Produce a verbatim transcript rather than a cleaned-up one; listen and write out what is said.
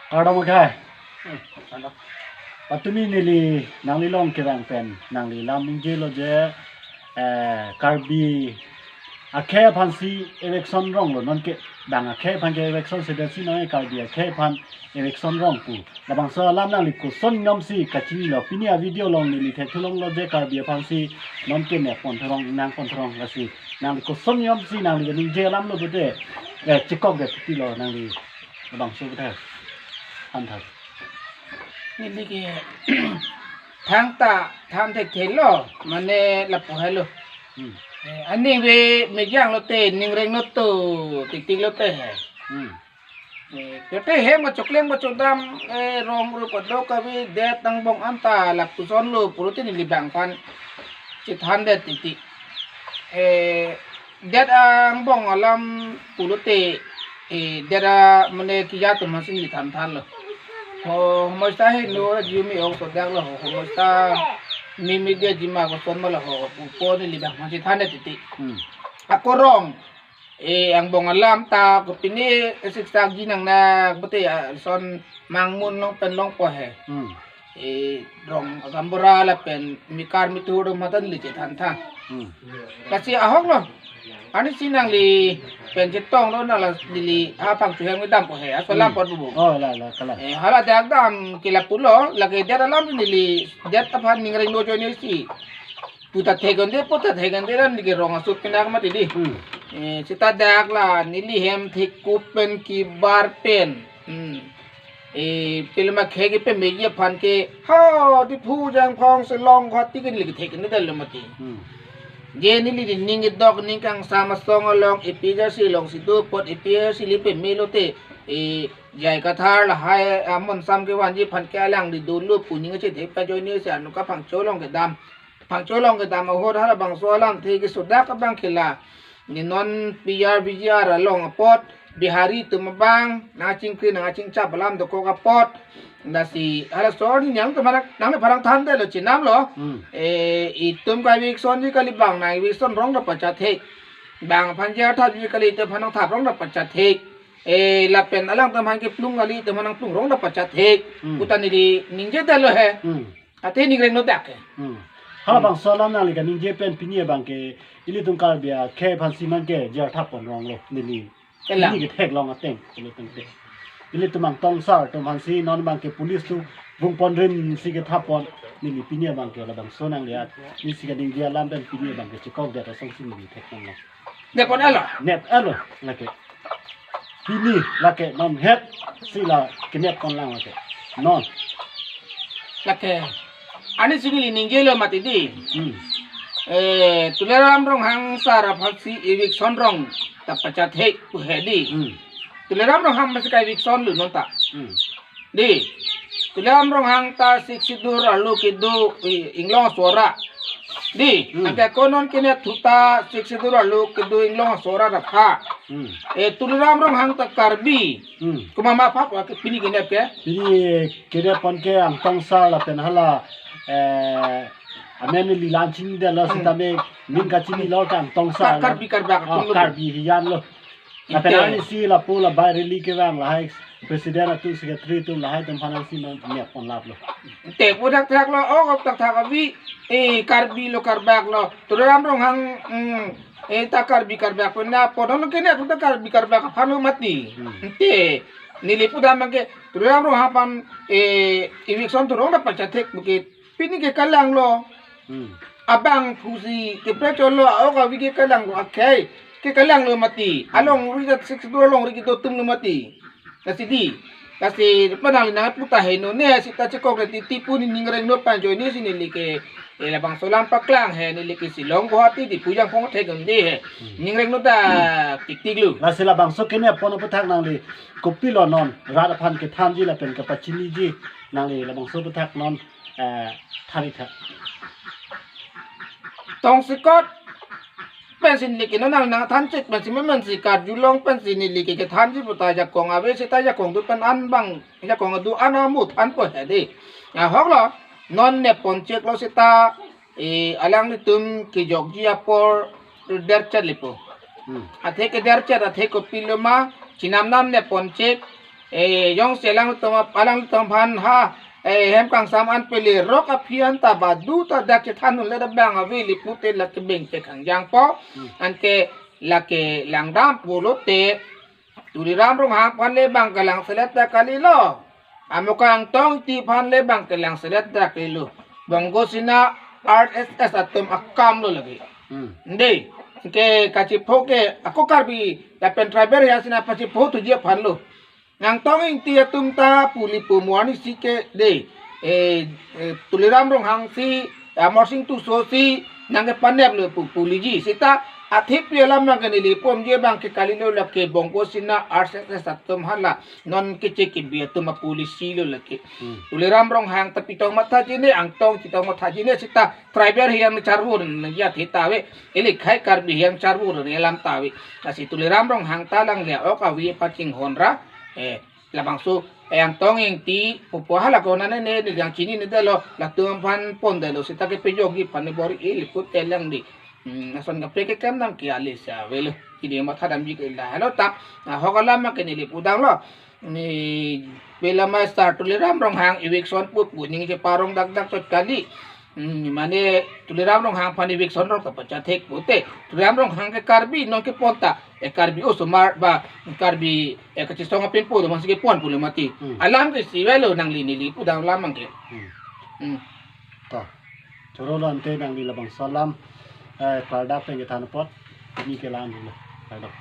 Kardom akhai. Patumi neli nangli along kevang pen nangli alam ningjelo je, eh, Karbi akhei aphansi eviction ronglo, nonke bang akhei aphan ke eviction sedet si nonke Karbi akhei aphan eviction rong pu. Labangso alam nangli koson ninomsi kachinilo, pini a-video along neli thekthu longlo je Karbi aphansi nonke nepon thorong, nangpon thorong lasi. Nangli koson ninomsi nangli kaningje alam lo pute, eh, chekokdet titilo nangli labangso pute. Anthar. Neli ke thangta than thekthelo, mane lapu helo. Hmm. Eh, aning ve mejang lote, ning reng lote, tiktik lote he. Hmm. Eh, kete hem kachoklem kachodam, eh, rong ru kodok kavi det angbong anta lapuson lo pulote neli bang aphan chethandet titi. Eh, det angbong alam pulote, eh, det a mane keja atum aphansi neli thanthanlo. Ho, homosta he no jumi ong sodak lo ho, homosta mimi dia jima koson ma lo ho, upo neli bang aphan chethandet titi. Hmm. Ako rong, eh, angbong alam ta kopine siksak ji nang na bote, ah, son mangmun long pen longpo he. Hmm. Eh, rong agambura lapen mikar mithur atum aphan ta neli chethanthan. Hmm. Lasi ahok lo. Anisi nangli pen chetonglo, nangli aphan chuheng dampo he. Aso alam Hmm. pot bubu. Oh, la, la, kalang. Eh, hala dak dam ke lapulo, lake det alam neli det aphan ning renglo ajoine si. Puta thekon de, puta thekon de ran ke rong asut pinak mati di. Hmm. Eh, seta dak la neli hem thekup pen kebar pen. Hmm. Eh, pilma khege pen meji aphan ke, ha, Diphu, Jangphong, Shillong, Guwahati ke neli kethek ne dal mati. Hmm. Je neli ning kedok ning kangsam asong along, A P H L C alongsi do apot, A P H L C le pen melote, eh, J I Kathar lahai, ah, Monsam kevanji aphan ke alangli dolo pu ning chethe pa ajoine si anut ke Phangcho along kedam. Phangcho along kedam ahut halabangso alamthe ke sodak abang ke la. Ne non P R V G R along apot, Bihari atum abang, nangchingkri nangchingchap alam dokok apot. Lasi halaso arni nangtum aphan, nangli aphan nangthandetlo chenamlo. Hmm. Eh, itum ke eviction ji kali, bang nang eviction rong ta pachat thek. Bang aphan jail thap ji kali, itum aphan nangthap rong ta pachat thek. Eh, lapen alangtum aphan keplung kali, itum aphan nangplung rong ta pachat thek. Hmm. Puta neli ningjedetlo he. Hmm. Athe ning renglo dak ke. Hmm. Halabangso alam nangli kaningje pen pini abang ke ilitum Karbi akhei aphansi nonke jail thap pon ronglo neli. Kalang. Neli ketheklong ateng, ilitum te. Ilitum Angtong Sar atum aphansi non abang ke police atum vungpon rin si kethap pon, neli pini abang ke labangso nangli at, neli si kaningje alam pen pini abang ke chekokdet asonsi neli theklonglo. Nepon alo. Nep alo, lake. Pini lake non het si la kenep kon lang lake. Non. Lake. Anisi neli ningjelo mati di. Hmm. Eh, Tuliram Ronghang sar aphansi eviction rong ta pachat thek pu he di. Hmm. Tuliram Ronghang aphansi ka-eviction lo non ta. Hmm. Di, Tuliram Ronghang ta Sixth Schedule arlo kedo, eh, inglong asor ra. Di, Hmm. anke ako non ke ne thuta Sixth Schedule arlo kedo inglong asor ra pha. Hmm. Eh, Tuliram Ronghang ta Karbi. Hmm. Komat ma pha ke pini kenep ke? Pini kenep pon ke Angtong Sar lapen hala, eh, amen neli la-an chinidetlo Hmm. sitame ning kachinilo ke Angtong Sar. Kar-, Karbi, Karbi, Oh, Karbi. Karbi hiyan lo. Lapen Ante. Anisi lapu la bai rally kevang lahai president atum secretary atum lahai atum aphan si non nepon laplo. Te pu thakthak lo, oh, thakthak avi, eh, Karbi lo Karbak lo. Tuliram Ronghang, mm, eh, ta Karbi Karbak pen na, podon ke ne ta Karbi Karbak aphan lo mati. Hmm. Te, neli pu dam ke, Tuliram Ronghang aphan, eh, eviction thurong ta pachat thek bukit. Pini ke kalang lo. Hmm. Abang pusi ke pre cholo, oh, kavi ke kalang lo, akhei. Ke kalang lo mati. Hmm. Alongri ta Sixth Schedule alongri kedo atum lo mati. Lasi di. Lasi penang nang puta heno ne, sita chekokdet titi pu ne ning renglo pen ajoine si neli ke, eh, labangso alam paklang he, neli ke Shillong Guwahati Diphu Jangphong thek un de he. Hmm. Ning renglo ta tiktik lo. Lasi labangso kenep pon aputhak nangli kopilo non rat aphan kethanji lapen kepachiniji nangli labangso aputhak non eh, thari tha. Tongsekot pensi neli ke non nang nangthan chek pensi men si karjulong pensi neli ke kethanji puta jakong ave seta jakong do pen an bang jakong do an amut an po he de. Ahok lo non nepon cheklo seta, eh, alanglitum kejokji apor derchet lepo. Hmm. Athe kederchet athe kopilo ma chinam nam ne ponchek, eh, jongsi alangtum, alangtum aphan ha, eh, hem kangsam an pele rok aphi an ta badu ta dak chethan unle da bang ave le pute lake bengchek hangjangpo. Hmm. Ante lake langdam pulote Tuliram Ronghang aphan le bang kelangselet ta kalilo. Amuka Angtong Ingti aphan le bang kelangselet ta kalilo. Bongo Sena R S S atum akam lo lake. Hmm. Dei, ke kachipho ke ako Karbi lapen tribal hiang si nangpachipho thuji aphan lo. Angtong Ingti atum ta puli pu mo arnisi ke dei, eh, eh, Tuliram Ronghang si, Amarsing Tisso si nangkepanep lo pu puliji. Seta athepi alam abang ke neli pumji abang ke kalilo lake Bongo Sena R S S atum hala non keche kebi atum apolicy lo lake. Hmm. Tuliram Ronghang ta pitong mathaji ne, Angtong pitong mathaji ne, seta tribal hiang charvur ne ya theta ave. Ili khai Karbi hiang charvur ne alam ta ave. Lasi Tuliram Ronghang ta alangle ok ave pachinghon ra, eh, labangso, eh, Angtong Ingti pupo hala konane ne ne yang chinine detlo, latum aphan pondetlo, seta kepajokji aphan ne bor-i le pute lang dei. Hmm, lason kaprek keklem nang ke ale si avelo. Chini mathadamji ke lahelo ta. Ahok alam abang ke neli pudamlo. Ne pela master Tuliram Ronghang eviction pu pu ningje parong dak dak chot kali. Hmm, mane Tuliram Ronghang aphan eviction rok ta pachathek pute. Tuliram Ronghang ke Karbi non kepon ta, eh, Karbi osomar ba Karbi, eh, kachisong apin pu do masih kepon pulo mati. Hmm. Alam ke si avelo nangli neli pudam alam abang ke. Hmm. Hmm. Ta. Choro lo ante nangli labangso alam, eh, klardak pen kethan apot. Ni kelang dulu. Klardak.